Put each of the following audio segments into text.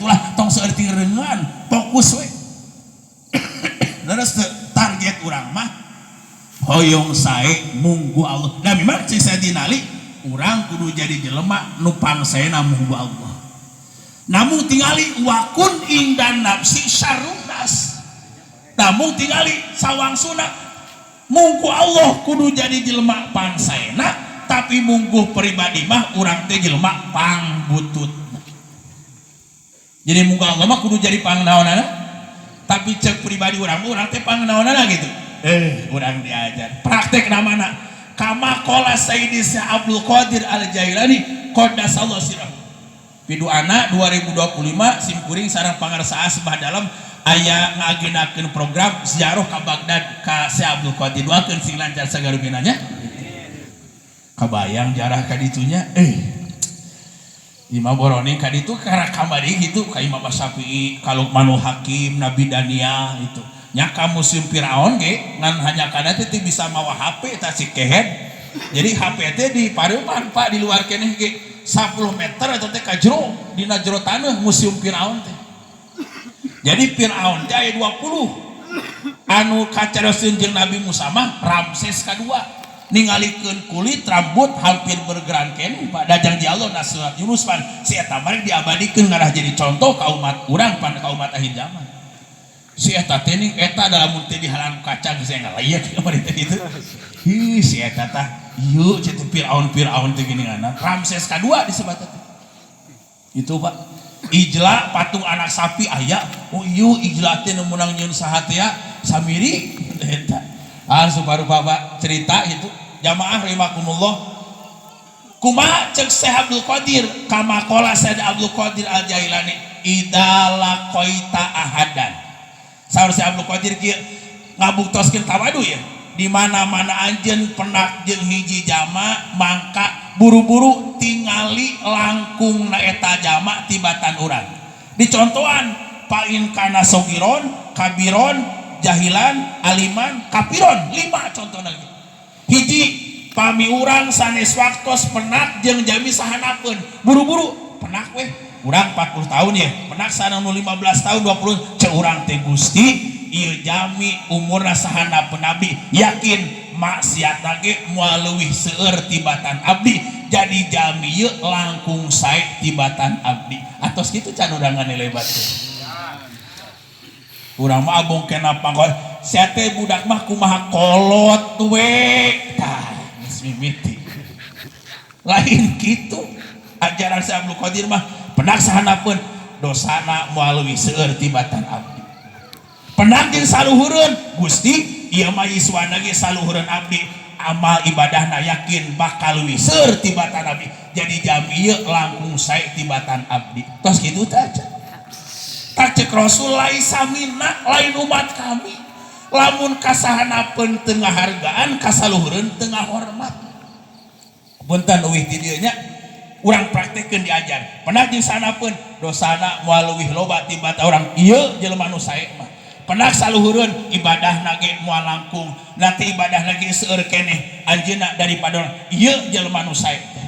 Kitulah, tong seueur rengan, fokus we. Terus target urang mah hoyong sae munggu Allah. Dan memang cek Sayyidina Ali, urang kudu jadi jelema nu pangsaena munggu Allah. Namun tingali wakun indan nafsi syarrunas. Namun tingali sawangsuna munggu Allah kudu jadi jelema pangsaena, tapi munggu pribadi mah urang teh jelema pangbutut. Jadi munggu Allah mah kudu jadi pangnaonana, tapi cek pribadi urang urang teh pangnaonana gitu. Urang diajar praktek namana kama qala Sayyidi Syekh Abdul Qadir Al Jailani qaddasallahu sirah. Piduana 2025 simkuring sareng pangarsa Asbah Dalem aya ngagendakeun program ziarah ka Baghdad ka Syekh Abdul Qadir. Doakeun sing lancar sagarupina nya. Kabayang jarah ka ditunya, Imam Boroni ka ditu karena kamari gitu ka Imam Syafi'i, ka Luqmanul Hakim, Nabi Daniel itu nya, ka musim Firaun ge, ngan hanya kana teh bisa mawa HP eta si kehed. Jadi HP teh di pareuman, Pak, di luar keneh ge 10 meter eta teh ka jero, dina jero taneuh museum Firaun teh. Jadi Firaun teh aya 20, anu kacarioseun jeung Nabi Musa mah Ramses kadua. Ningalikeun kulit rambut hampir bergeran keneh, Pak. Da janji Allah na surat Yunus pan si eta mah diabadikeun ngarah jadi contoh ka umat urang pan, ka umat akhir zaman. Si eta teh ning eta dalam teh dihalang kacang saya ngalayak kamari teh gitu. Hi, si eta tah ieu cek teh Firaun Firaun teh geuningan Ramses kadua disebut teh. Itu, Pak. Ijla patung anak sapi aya. Oh ieu ijla teh nu meunang nyieun saha teh ya? Samiri eta. Ah, suparupa, Pak, cerita itu. Jamaah rahimakumullah. Kumaha cek Syekh Abdul Qadir, kama qala Syekh Abdul Qadir Al Jailani idza laqaita ahadan. Saur Syekh Abdul Qadir kieu ngabuktoskeun tawadu ya. Di mana-mana anjeun penak jeung hiji jama, mangka buru-buru tingali langkung na eta jama tibatan urang. Dicontohan fa in kana sogiron, kabiron, jahilan, aliman, kapiron, 5 contohna gitu. Hiji, pami urang sanes waktos penak jeung jami sahanapeun, buru-buru penak weh. Urang 40 tahun ya, penak sareng nu 15 tahun, 20, cek urang teh, Gusti, ieu jami umurna sahanapeun abdi, yakin maksiat ge moal leuwih seueur tibatan abdi, jadi jami ieu langkung sae tibatan abdi. Atos kitu can urang nilai batur. Urang mah abong kena pangkol sia teh budak mah kumaha kolot we, tah geus mimiti. Lain kitu ajaran Syekh Abdul Qadir mah, penak sahanapeun dosana moal leuwih seueur tibatan abdi. Penak jeung saluhureun, Gusti, ieu mah yuswana ge saluhureun abdi, amal ibadahna yakin bakal leuwih seueur tibatan abdi, jadi jami ieu langkung sae tibatan abdi. Tos kitu teh aja. Tak cek Rasul laisa minna, lain umat kami lamun kasahanapeun teu ngahargaan, kasaluhureun teu ngahormat. Punten euwih ti dieu nya, urang praktekkeun diajar. Penak jeung sahanapeun dosana moal leuwih loba tibatan urang, ieu jelema nu sae mah. Penak saluhureun ibadahna ge moal langkung, nanti ibadahna ge seueur keneh anjeunna daripada urang, ieu jelema nu sae teh.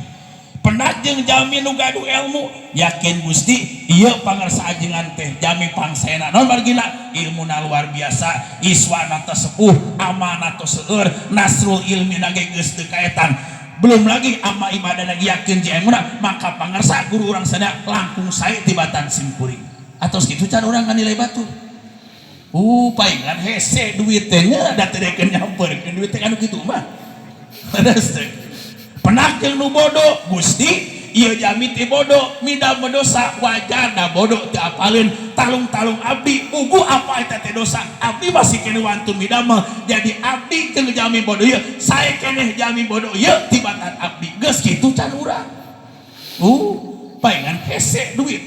Penak jeung jami nu gaduh ilmu, yakin Gusti, ieu pangarsa ajengan teh jami pangsaena, naon margina ilmuna luar biasa, iswana teh sepuh, amanah teh seueur, nasrul ilmi na ge geus teu kaetan, belum lagi ama ibadah lagi yakin jeung maka pangarsa guru urang sadaya langkung sae tibatan simkuring. Atos kitu can urang nganilai batur. Palingan hese duit teh nya, da teu dekeun nyamperkeun duit teh anu kitu mah. Leres teh. Penak jeung nu bodoh, Gusti, ieu jami teh bodoh, midam dosa wajar da bodoh teu apaleun, talung-talung abdi puguh apa eta teh dosa, abdi masih keneh wantun midamel, jadi abdi jeung jami bodoh ieu sae keneh jami bodoh ieu tibatan abdi. Geus kitu can urang. Palingan hese duit.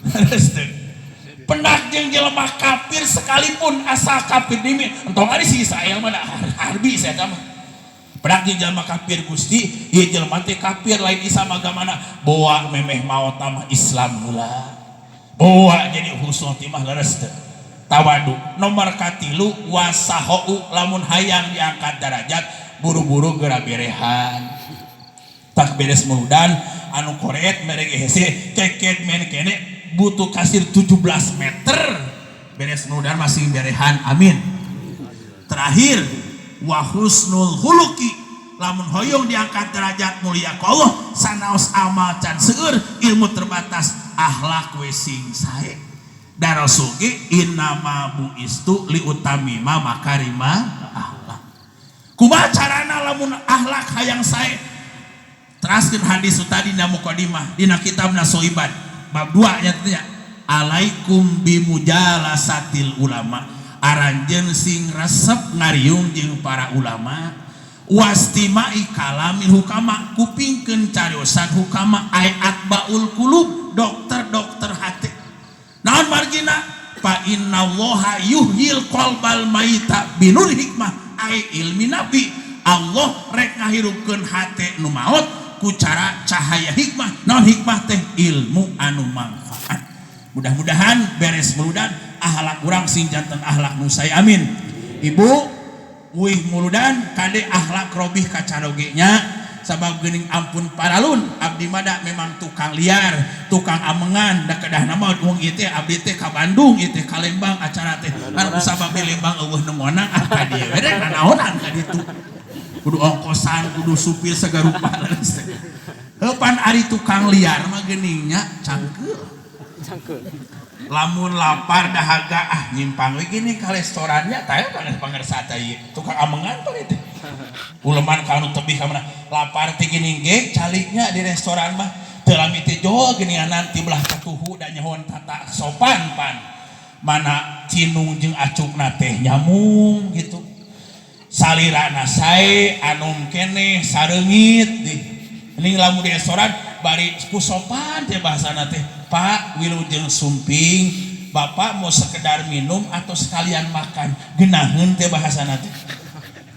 Leres teh. Penak jeung jelema kafir sekalipun, asal kafir dimi entong ari si Israel mah da harbi saya mah. Penak jeung jelema kafir, Gusti, ieu jelema teh kafir lain Islam agamana, boa memeh maot mah Islam heula, boa jadi husnul timah. Leres teu? Tawadu. Nomor katilu, wasahou, lamun hayang diangkat derajat buru-buru geura berehan. Tak beres muludan anu koret mere hese keket men kene. Butuh kasir 17 meter. Beres muludan masih berehan, amin. Terakhir, wa husnul khuluqi. Lamun hoyong diangkat derajat mulia ku Allah, sanaos amal can seueur, ilmu terbatas, akhlak we sing sae. Da Rasul ge innama bu'istu liutammima makarima akhlak. Kumaha carana lamun akhlak hayang sae? Teraskeun hadis tadi dina mukadimah dina kitab Soibad bab 2 nya nya, alaikum bimujalasatil ulama, aranjeun sing resep ngariung jeung para ulama, wastimai kalamil hukama, kupingkeun cariosan hukama ay atbaul qulub, dokter-dokter hati. Naon margina? Fa innallaha yuhyil qalbal maita binur hikmah ay ilmi nabi. Allah rek ngahirupkeun hate nu maot ku cara cahaya hikmah. Naon hikmah teh? Ilmu anu manfaat. Mudah-mudahan beres muludan ahlak urang sing janten ahlak nu sae, amin. Ibu wih muludan kade ahlak robih kacaroge nya, sabab geuning ampun paralun abdi mah da memang tukang liar, tukang amengan. Da kedahna mah wong ieu teh abdi teh ka Bandung, ieu teh ka Lembang acara teh kan, sabab di Lembang euweuh nu ngonang, ah ka dieu we rek nanaonan ka ditu, kudu ongkosan, kudu supir sagarupa. Heuh, pan ari tukang liar mah geuningnya cangkeul. Cangkeul. Lamun lapar dahaga, ah nyimpang we gini ka restorannya tah kan pangersa teh ieu tukang amengan pan itu uleman ka anu tebih ka mana. Lapar teh geuning ge caliknya di restoran mah teu lami teh jol geuninganan ti belah katuhu, da nyahoan tata sopan pan mana cinung jeung acukna teh nyamung gitu, salirana sae, anum keneh, sareungit di ini. Lamun di restoran bari ku sopan teh bahasana teh, "Pak, wilujeng sumping, Bapak mau sekedar minum atau sekalian makan?" Genaheun teh bahasana teh.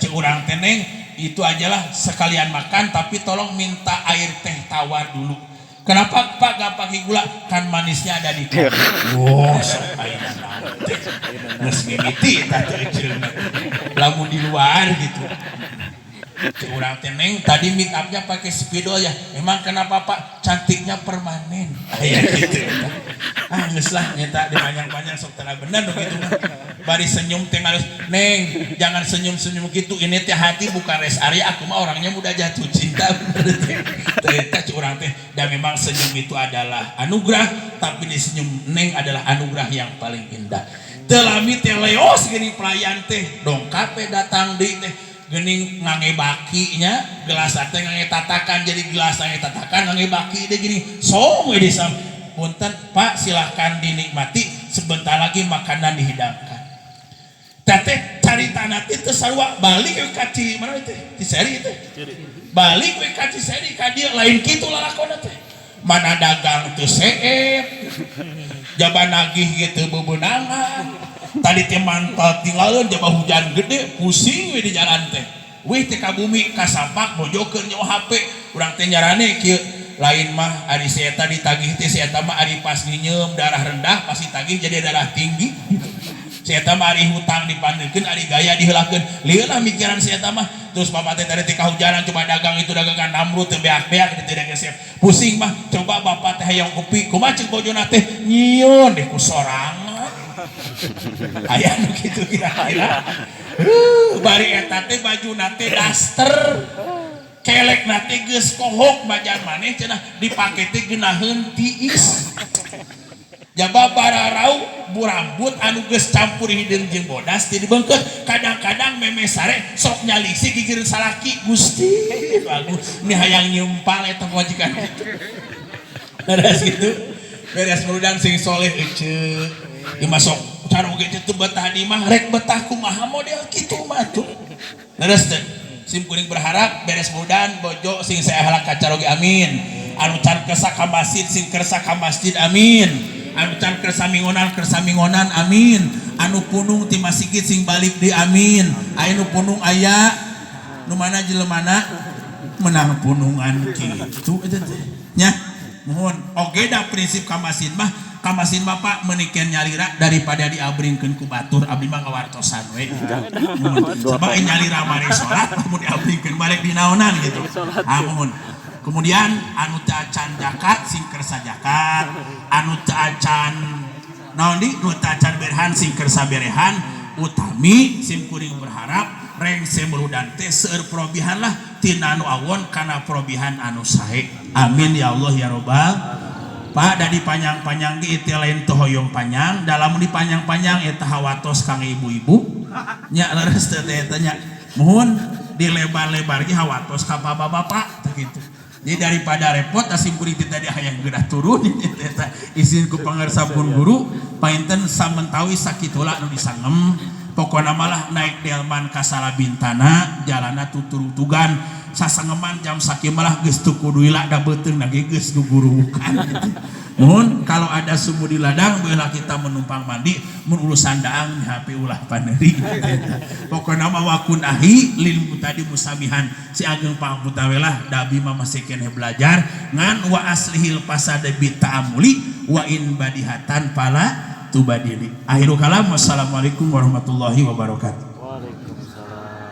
Cek urang teh, "Neng, itu ajalah sekalian makan, tapi tolong minta air teh tawar dulu." "Kenapa, Pak, gak pakai gula?" "Kan manisnya ada di kamu." Wow, sok ayeuna naon teh geus mimiti tah teh eceung. Lamun di luar gitu. Cek urang teh, "Neng, tadi make upnya pakai spidol ya?" "Emang kenapa, Pak?" "Cantiknya permanen." Aya gitu. Ah geus lah nyata dipanjang-panjang sok teu bener nu kitu mah. Bari senyum teh harus, "Neng, jangan senyum-senyum gitu, ini teh hati bukan rest area, aku mah orangnya mudah jatuh cinta." Bener teh. Ternyata cek urang teh dan memang senyum itu adalah anugerah, tapi di senyum Neng adalah anugerah yang paling indah. Teu lami teh leos geuning pelayan teh dongkap we datang deui teh geuning ngange bakinya, gelas teh ngange tatakan, jadi gelas ngange tatakan ngange baki deh gini song we disam. "Punten, Pak, silahkan dinikmati, sebentar lagi makanan dihidangkan." Teteh carita nanti teu sarua, balik we ka Ci mana teh, Ciseri teh, balik we ka Ciseri ka dieu lain kitu lalakonna teh. Mana dagang teu seep, jaba nagih gitu bebenangan. Tadi teh mantal tinggalin, jaba hujan gede, pusing we di jalan teh. Wih teh ka bumi kasampak bojokeun nyawa HP. Urang teh nyarane kieu, lain mah ari si eta ditagih teh, si eta mah ari pas nginyeum darah rendah pasti tagih jadi darah tinggi. Si eta mah ari hutang dipandekeun, ari gaya diheulakeun, lieu lah mikiran si eta mah. Terus bapak teh tadi teh kahujanan, coba dagang itu dagangan namrud teh beak-beak gitu dagang siap. Pusing mah, coba bapak teh hayang kopi, kumaha ceuk bojona teh? "Nyieun deh ku sorangan." Aya nu kitu kira-kira. Bari eta teh bajuna teh daster, kelek teh geus kohok, majan maneh cenah dipake teh geunaheun tiis, jaba bararau burambut anu geus campur hideung jeung bodas ti dibeungkeut. Kadang-kadang meme sare sok nyalisi gigir salaki. Gusti bagus ini, hayang nyempal eta majikan gitu. Beres gitu, beres muludan sing soleh ece. Ieu mah sok caroge teh teu betah di mah, rek betah kumaha model kitu mah tuh. Leres teh? Sim kuring berharap beres muludan bojo sing sae akhlak kacaroge, amin. Anu can kersa ka masjid sing kersa ka masjid, amin. Anu can kersa mingonan kersa mingonan, amin. Anu punung ti masigit sing balik di, amin. Aya nu punung, aya nu mana jelemana menang punungan kitu eta teh nya. Mohon oge da prinsip ka masjid mah, ka masjid Bapak meniken nyalira daripada diabringkeun ku batur, abdi mah ngawartosan we. Muhun. Sabab nyalira mari salat, lamun diabringkeun balik dinaonan gitu. Ah, muhun. Kemudian anu teu acan zakat sing kersa zakat, anu teu acan naon di, nu teu acan berehan sing kersa berehan. Utami sim kuring berharap rengse Meludan teh seueur perobihan lah, tina anu awon kana perobihan anu sae. Amin ya Allah ya robbal. Pak, da dipanjang-panjang ge itu lain teu hoyong panjang, dalam dipanjang-panjang eta hawatos kang ibu-ibu nya. Leres teh eta nya? Muhun, dilebar-lebar ge hawatos ka bapak-bapak teh kitu. Jadi daripada repot, sim kuring teh tadi hayang geura turun eta, izin ku pangarsa pun guru, painten samentawi sakitula nu disangem. Pokona malah naik delman ka Salabintana, jalana tuturutugan sasangeman jam sakieu malah geus teu kudu lila, da beuteung ge geus gugurukan gitu. Mohon, kalau ada sumur di ladang bolehlah kita menumpang mandi, mun urusan daang di HP ulah paneri. Pokokna mah wakun ahi lil mutadi musamihan, si ageng pangapunten we lah, da abi mah masih keneh belajar. Ngan wa aslihil fasada bi ta'amuli wa in badihatan fala tubadili. Akhirul kalam, wassalamualaikum warahmatullahi wabarakatuh. Waalaikumsalam.